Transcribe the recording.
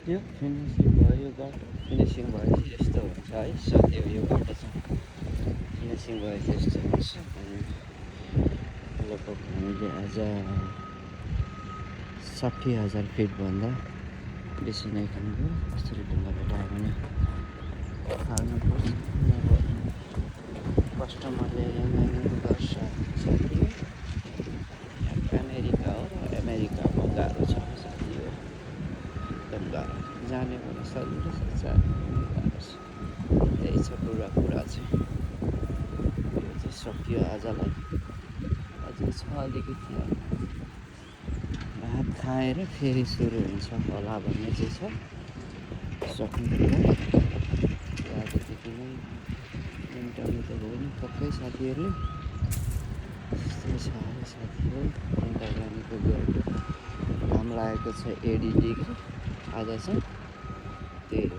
यो फिनिसिङ भयो, यो बाटो फिनिसिङ भएपछि यस्तो हुन्छ है साथीहरू। यो बाटो चाहिँ फिनिसिङ भएपछि यस्तो हुन्छ। अनि लगभग हामीले आज 60,000 फिटभन्दा बेसी नै खानुभयो। कसरी ढुङ्गा भेटायो भने हाल्नुपर्छ। अब कस्टमरले एमएनएम गर्छ साथी। अमेरिका हो, अमेरिकामा गाह्रो छ साथी हो, एकदम गाह्रो। जाने भने सजिलो छ, जाने भने गाह्रो छ। त्यही छ पुरा कुरा चाहिँ। यो चाहिँ सकियो आजलाई, अझै छ अलिकति। भात खाएर फेरि सुरु हुन्छ होला भन्ने चाहिँ छ। सक्नु आजदेखि नै इन्टरनेट त हो नि पक्कै साथीहरूले। त्यस्तै छ है साथीहरू। इन्टरनेटको गएको काम लागेको छ 80 डिग्री आज चाहिँ, त्यही हो।